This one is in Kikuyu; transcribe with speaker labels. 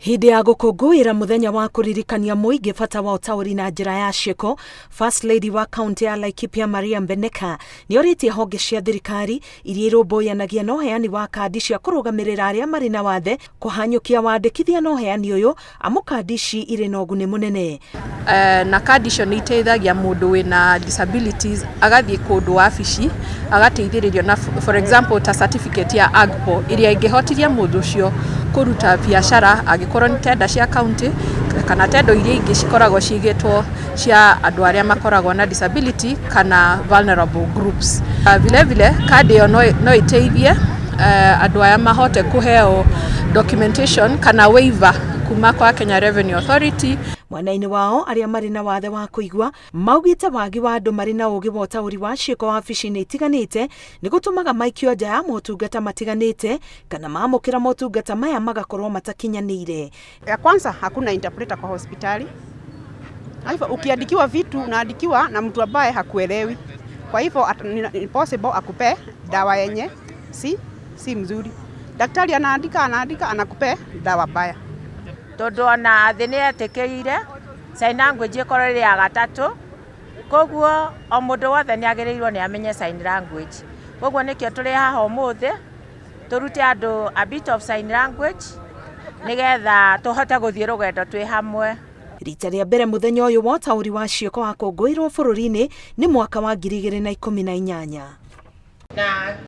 Speaker 1: Hĩndĩ ya gũkũngũĩra mũthenya wa kũririkania mũingĩ bata wa ũtaũri na njĩra ya ciĩko, First Lady wa kaunti ya Laikipia Maria Mbeneka nĩorĩtie honge cia thirikari iria irũmbũyanagia na ũheani wa kandi cia kũrũgamĩrĩra arĩa marĩ na wathe kũhanyũkia wandĩkithia na ũheani ũyũ amu kandi ici irĩ na ũguni mũnene.
Speaker 2: Na kandi icio nĩ iteithagia mũndũ wĩna disabilities agathiĩ kũndũ wabici agateithĩrĩrio na, for example, ta certificate ya AGPO ĩrĩa ĩngĩhotithia mũndũ ũcio kũruta biacara, angĩkorwo nĩ tender cia county kana tender iria ingĩ cikoragwo cigĩtwo cia andũ arĩa makoragwo na disability kana vulnerable groups. Vile vile kandi ĩyo no ĩteithie andũ aya mahote kũheo documentation kana waiver kuma kwa Kenya Revenue Authority.
Speaker 1: Mwena-inĩ wao, arĩa marĩ na wathe wa kũigua maugĩte wagi wa andũ marĩ na ũgĩ wa ũtaũri wa ciĩko wabici-inĩ itiganĩte nĩ gũtũmaga maikio nja ya motungata matiganĩte kana mamũkĩra motungata maya magakorwo matakinyanĩire.
Speaker 3: Ya kwanza, hakuna interpreter kwa hospitali. Hivyo ukiandikiwa vitu, unaandikiwa na mtu ambaye hakuelewi. Kwa hivyo ni possible akupe dawa yenye si mzuri. Daktari anaandika, anaandika, anakupe dawa mbaya.
Speaker 4: Tondũ ona thĩ nĩ yetĩkĩrire sign language ĩkorwo ĩrĩ ya gatatũ, koguo o mũndũ wothe nĩ agĩrĩirwo nĩ amenye sign language. Koguo nĩkĩo tũrĩ haha ũmũthĩ tũrute andũ a bit of sign language nĩgetha tũhote gũthiĩ rũgendo twĩ hamwe.
Speaker 1: Rita rĩa mbere mũthenya ũyũ wa ũtaũri wa ciĩko wakũngũĩrwo bũrũri-inĩ nĩ mwaka wa 2018.
Speaker 4: Na